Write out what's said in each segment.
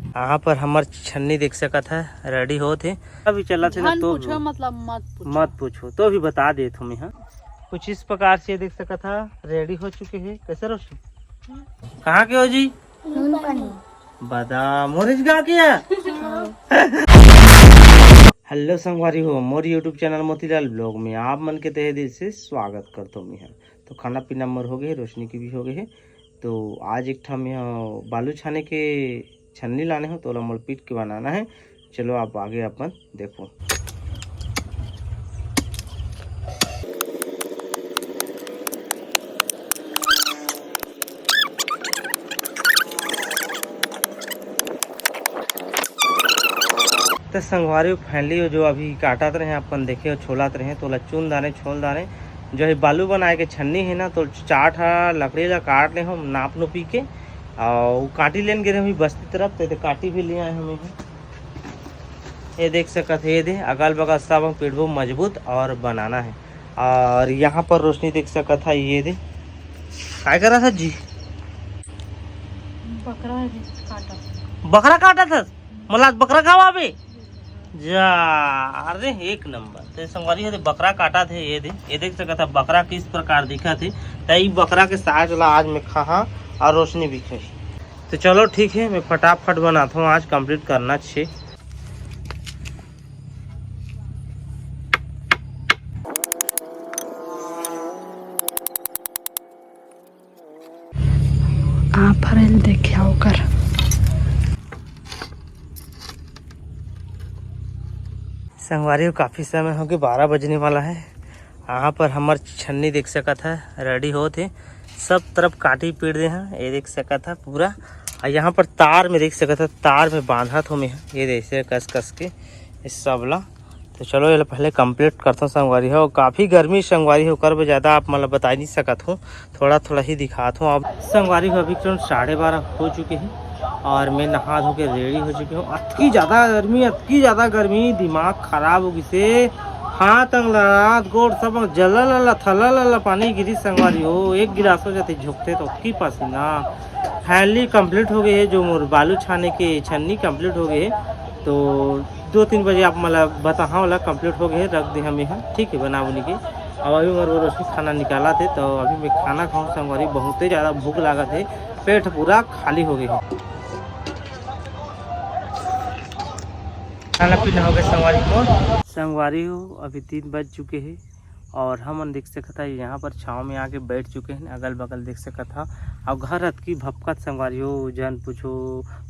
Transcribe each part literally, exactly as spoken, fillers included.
यहाँ पर हमर छन्नी देख सकत है, रेडी होत हे। अभी चलत हे ना, झन तो पूछो, भी मतलब, मत पूछो। मत पूछो, तो भी बता देत हूँ मैं, हाँ। कुछ इस प्रकार से देख सकत है, रेडी हो चुके हैं। कैसे रोशनी? कहाँ के हो जी? नून पानी। बदाम, मोरिज गाँव के है? हेलो संगवारी हो, मोर YouTube चैनल मोतीलाल ब्लॉग में आप मन के तहे दिल से स्वागत करत हूँ मैं। तो खाना पीना मोर हो गए, रोशनी के भी हो गए है। तो आज एक ठा मैं बालू छाने के छन्नी लाने हो, तोला मोला पीट के बनाना है। चलो आप आगे अपन देखो। तो संगवारी हो, finally जो अभी काटत रहे, अपन देखे हो, छोलत रहे, तो ओला चुन दाने, छोल दाने। जो है बालू बनाए के छन्नी है ना, तो चार ठा लकड़ी ला काट ले हम नाप नोपी के, और काटी लेन गे रहे हम बस्ती तरफ, तो, तो काटी भी ले आए हम। ये देख सकत है, ये दे अगल बगल सब हम पीटबो मजबूत और बनाना है। और यहाँ पर रोशनी देख सकत है, ये दे काय करा था जी? बकरा है काटा। बकरा काटा था? मोला आज बकरा खावाबे? जा, अरे एक नंबर। तो संगवारी हो, बकरा काटा थे, ये दे, ये देख सकत है बकरा किस प्रकार दिखा थे। तो ई बकरा के साग ला आज मैं खाहा और रोशनी भी खाई। तो चलो ठीक है, मैं फटाफट बनाता हूँ, आज कंप्लीट करना छे। आफरेल देखिया ओकर। संगवारी हो, काफी समय हो गए, बारह बजने वाला है। यहाँ पर हमर छन्नी देख सकत है, रेडी होत हे, सब तरफ काटी पीट दे हैं, ये देख सकत है पूरा। और यहाँ पर तार में देख सकत है, तार में बांधत हो मैं, ये जैसे कस कस के इस सब ला। तो चलो, ये पहले कंप्लीट करता हूँ संगवारी हो। काफ़ी गर्मी संगवारी हो, कर ज़्यादा आप मतलब बता नहीं सकत हूँ, थोड़ा थोड़ा ही दिखात हूँ। अब संगवारी हो, अभी तुरंत साढ़े बारह हो चुके हैं और मैं नहा धो के रेडी हो चुके हूँ। अतकी ज़्यादा गर्मी, अतकी ज़्यादा गर्मी, दिमाग खराब हो गई से। हाथ अंगला, हाथ गोड़ सब जला लला, थला लला पानी गिरी संगवारी हो। एक गिलास हो जाते झुकते तो की पसीना। फाइनली कंप्लीट हो गए है, जो मोर बालू छाने के छन्नी कंप्लीट हो गए है। तो दो तीन बजे आप मतलब बताहा वाला कंप्लीट हो गए, रख दे हम यहाँ, ठीक है, बना बुनी के। अब अभी मोर वो रोशनी खाना निकाला थे, तो अभी मैं खाना खाऊँ संगवारी, बहुत ही ज़्यादा भूख लागत है, पेट पूरा खाली हो गए है। खाना पीना हो गए संगवारी हो। संगवारी हो, अभी तीन बज चुके हैं और हमन देख सकत हा, यहाँ पर छाँव में आके बैठ चुके हैं। अगल बगल देख सकत हा, और घर अतकी भपकत संगवारी हो, जन पूछो।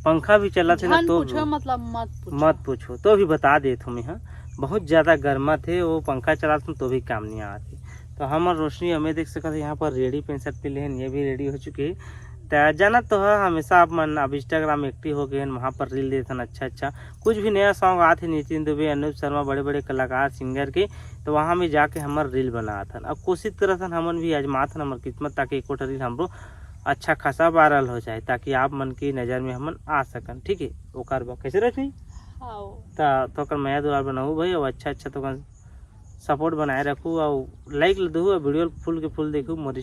पंखा भी चलत है ना, झन तो पूछो, भी, मतलब, मत पूछो। मत पूछो, तो भी बता देत हूँ मैं, हाँ, बहुत ज़्यादा गर्मत है, वो पंखा चलात हूँ तो भी काम नहीं आते। तो हमर रोशनी हमें देख सकत है, यहाँ पर रेडी पेंसर पी लेहन, ये भी रेडी हो चुके हैं। त जानत तो है, हमेशा आप मन अब Instagram एक्टिव हो गए हैं, वहाँ पर रील देथन अच्छा अच्छा। कुछ भी नया सॉन्ग आत है नितिन दुबे, अनूप शर्मा, बड़े बड़े कलाकार सिंगर के, तो वहाँ में जाके हमर रील बनात हन। अब कोशिश करत हन हमन भी आजमात हन हमर किस्मत, ताकि एको ठा रील हमरो अच्छा खासा वायरल हो जाए, ताकि आप मन की नज़र में हमन आ सकन, ठीक है। ओकर बाद कैसे रखी? हाँ। त तोकर मया दुलार बनाऊ भाई, अब अच्छा अच्छा तोकर सपोर्ट बनाए रखू, और लाइक ल दहू, और वीडियो ल फुल के फुल देखू मोर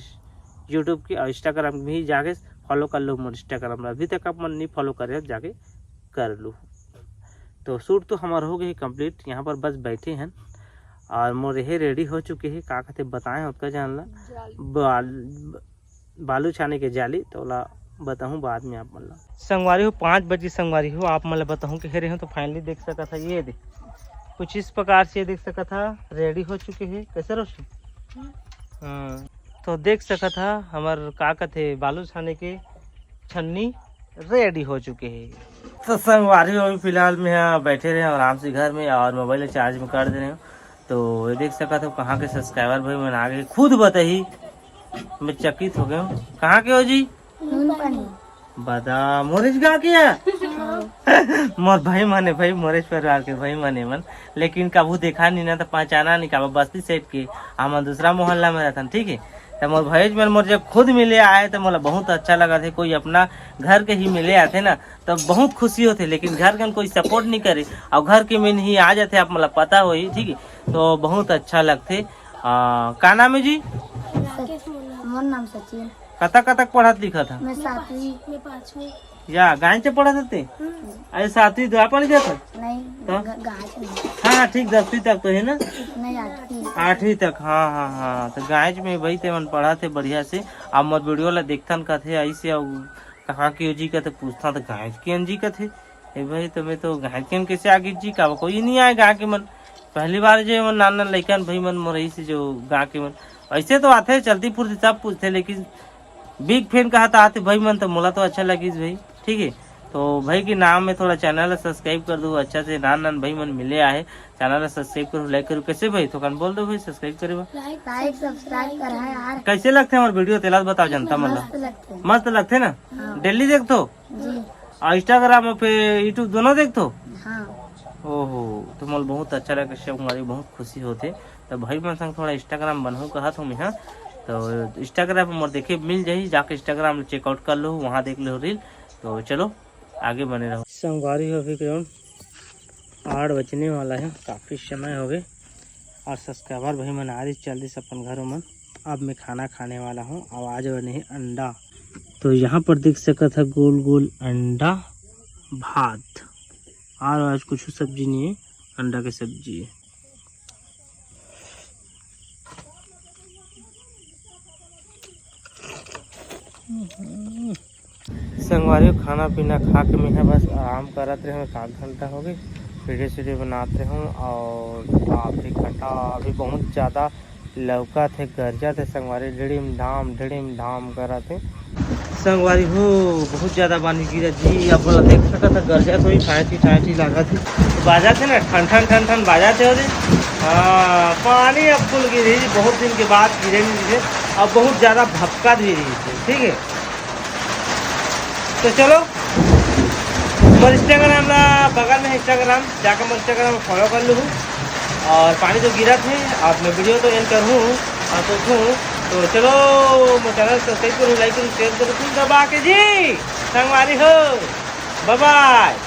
YouTube के, और Instagram भी जाके फॉलो कर लो मोर Instagram ला। अभी तक आप मन नहीं फॉलो करे हो, जाके कर लू। तो शूट तो हमार हो गए कंप्लीट, यहाँ पर बस बैठे हैं और मोर ये रेडी हो चुके हैं। का कहते बताए होत का जान ला, जाली। बाल-, बालू छाने के जाली, तो ओला बताहूँ बाद में आप मन ला। संगवारी हो, पाँच बजे संगवारी हो, आप मन ला बताहूँ कि हेरे हो, तो फाइनली देख सकत हा, ये दे कुछ इस प्रकार से देख सकत हा, रेडी हो चुके हैं। कैसे रोशनी? हम्म। हाँ, तो देख सकत हा हमर का कथे बालू छाने के छन्नी रेडी हो चुके हैं। तो संगवारी हो, अभी फिलहाल में यहाँ बैठे रहे आराम से घर में और मोबाइल चार्ज में कर दे रहे हो। तो ये देख सकत हो कहाँ के सब्सक्राइबर भाई मन आ गए, खुद बताही, मैं चकित हो गया हूँ। कहाँ के हो जी? नून पानी। बदाम, मोरिज गाँव के है? मोर भाई मने भाई, मोरिज परिवार के भाई मने मन, लेकिन कभू देखा नहीं ना, तो पहचाना नहीं, काबर बस्ती सेठ के, हमन दूसरा मोहल्ला में रहथन, ठीक है। तो मोर भाई मन मोर जब खुद मिले आए, तो मोला बहुत अच्छा लगा थे, कोई अपना घर के ही मिले आते ना, तो बहुत खुशी होते, लेकिन घर के कोई सपोर्ट नहीं करे, और घर के में ही आ जाते, आप मोला पता होही, ठीक है। तो बहुत अच्छा लगते। आ, का नाम है जी? राकेश मोला। मोर नाम सचिन। कतक कतक पढ़त लिखत हा? मैं सातवीं। मैं पाँचवीं। या गांच पढ़त हस ते? हम्म। अरे सातवीं तो आ पढ़ गया था? नहीं, तो? ग-, गांच नहीं। हाँ, हाँ, ठीक, दसवीं तक तो है ना? नहीं, आठवीं। आठवीं तक, हाँ, हाँ, हाँ। तो गांच में भाई ते मन पढ़त हे बढ़िया से। अब मोर वीडियो ला देखथन कथे ऐसे, अउ कहाँ के हो जी कथे पूछथन तो गांच के अन जी कथे। ए भाई, तो मैं तो गांच के अन कैसे आ गे जी, का कोई नहीं आए गाँव के मन। पहली बार जे मन नान नान लइकन भाई मन मोर ऐसे जो गाँव के मन ऐसे तो आथे, चलती फुरती सब पूछथे, लेकिन बिग फैन कहा था आते भाई मन, तो मोला तो अच्छा लगिस भाई, ठीक है। तो भाई के नाम में थोड़ा चैनल ला सब्सक्राइब कर दो, अच्छा से नान नान भाई मन मिले आहे, चैनल ला सब्सक्राइब करो, लाइक करो। कैसे भाई, थोकन बोल दो भाई सब्सक्राइब करे बर। लाइक, सब्सक्राइब करा यार। कैसे लगथे हमारे वीडियो, तेला बताओ जनता मन ला। मस्त लगथे। मस्त लगथे ना? हाँ। डेली देखथो? जी। और इंस्टाग्राम और फिर यूट्यूब दोनों देखथो? हाँ। ओहो, तो मोला बहुत अच्छा लगे, संगवारी बहुत खुशी होथे। तो भाई मन संग थोड़ा इंस्टाग्राम बनाहूँ कहत हूँ मैं, हाँ। तो इंस्टाग्राम पर मोर देखे मिल जाही, जाके इंस्टाग्राम चेकआउट कर लो, वहाँ देख लो रील। तो चलो आगे बने रहो संगवारी हो। अभी ग्राउंड आठ बजने वाला है, काफ़ी समय हो गए। और सब्सक्राइबर भाई मन आ रही जल्दी से अपन घरों में। अब मैं खाना खाने वाला हूँ। और आज बने है अंडा, तो यहाँ पर देख सकत है गोल गोल अंडा भात। और आज कुछ सब्जी नहीं है, अंडा के सब्जी है। संगवारी हो, खाना पीना खा के मैं बस आराम करत रहे हूँ, एक आध घंटा हो गए, वीडियो सीडियो बनात रहे हूँ। और बाप रे, घटा अभी बहुत ज़्यादा लौका थे, गरजा थे संगवारी, ढिड़िम धाम ढिड़िम धाम करत हे। संगवारी हो, बहुत ज्यादा पानी गिरा जी। आप बोला देख सकत है, गरजा तो ही ठाठी ठाठी लागत है। तो बाजा थे ना, ठन ठन ठन ठन बाजा थे ओदे। हाँ, पानी अब फुल गिरी जी, बहुत दिन के बाद गिरे नहीं थे। अब बहुत ज्यादा भपका भी रही थे, ठीक है। तो चलो, मोर इंस्टाग्राम ला बगल में इंस्टाग्राम जाके मोर इंस्टाग्राम फॉलो कर लूँ। और पानी तो गिरत है, अब मैं वीडियो तो एंड करूँ और सोचूँ। तो चलो, मोर चैनल सब्सक्राइब करूँ, लाइक करूँ, शेयर करूँ, तुम दबा के जी संगवारी हो। बाय बाय।